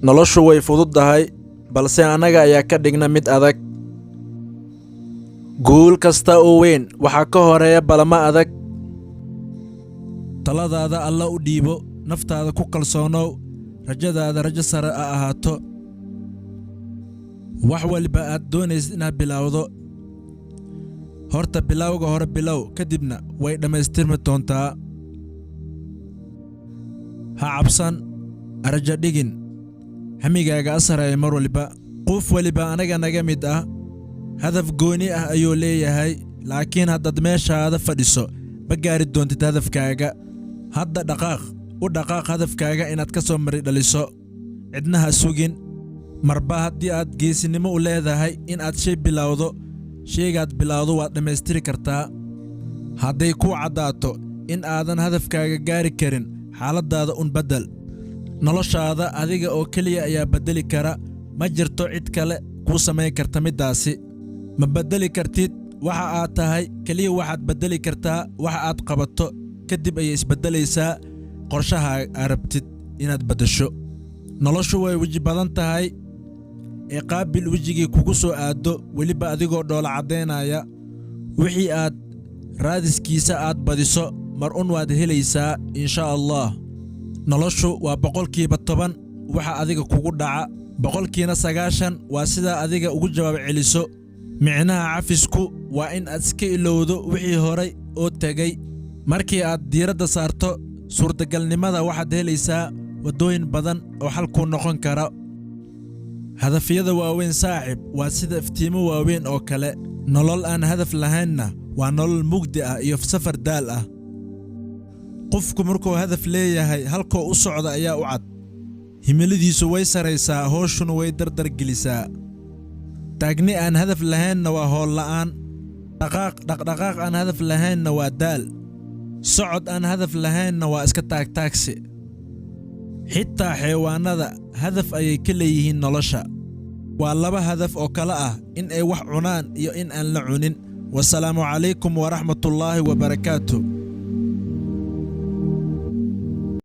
Noloshu way fududdahay, balse annaga ayaa ka dhigna mid adag. Guul kasta oo weyn waxaa ka horeeya balamo adag. Taladaada Alla u dhiibo, naftaada ku kalsoonow, rajadaada rajo sare ha ahaato. Wax waliba aad doonaysid inaad bilowdo, horta bilowga hore bilow, kadibna way dhammaystirmi doontaa. Ha cabsan, rajo dhigin, hamigaaga ha sareeya mar waliba. Qof waliba anaga naga mid ah hadaf gooni ah ayuu leeyahay, laakiin haddaad meeshaada fadhiso, ma gaari doontid hadafkaaga. Hadda dhaqaaq, u dhaqaaq hadafkaaga inaad ka soo mari dhaliso. Cidna ha sugin. Marba haddii aad geesinimo u leedahay in aad shay bilowdo, shaygaad bilowdo waad dhammaystiri kartaa. Hadday kuu caddaato in aadan hadafkaaga gaari karin, xaaladdaada un beddel. Noloshaada adiga oo keliya ayaa beddeli kara, ma jirto cid kale kuu samayn karta middaasi. Ma beddeli kartid waxa aad tahay, keliya waxaad beddeli kartaa waxa aad qabato. Kadib ayay isbeddelaysaa qorshaha aad rabtid inaad beddesho. Noloshu way weji badan tahay, ee qaabil wejigii kugu soo aaddo, weliba adigoo dhoola caddaynaya. Wixii aad raadiskiisa aad badiso, mar un waad helaysaa, insha Allah. Noloshu waa 10% waxa adiga kugu dhaca, 90% waa sidaa adiga ugu jawaab celiso. Micnaha cafisku waa in aad iska ilowdo wixii horay oo tegay. Markii aad diiradda saarto suurtagalnimada, waxaad helaysaa waddooyin badan oo xal kuu noqon kara. Hadafyada waaweyn, saaxiib, waa sida iftiimo waaweyn oo kale. Nolol aan hadaf lahaynna waa nolol mugdi ah iyo safar daal ah. Qofku markuu hadaf leeyahay, halkoo u socda ayaa u cad. Himiladiisu way saraysaa, hooshuna way dardar gelisaa. Taagni aan hadaf lahaynna waa hool la'aan. Dhaqaaq dhaqdhaqaaq aan hadaf lahaynna waa daal. Socod aan hadaf lahaynna waa iska taagtaagsi. Xitaa xayawaannada hadaf ayay ka leeyihiin nolosha. Waa laba hadaf oo kale ah: in ay wax cunaan iyo in aan la cunin. Wasalaamu calaykum waraxmatullaahi wabarakaatu.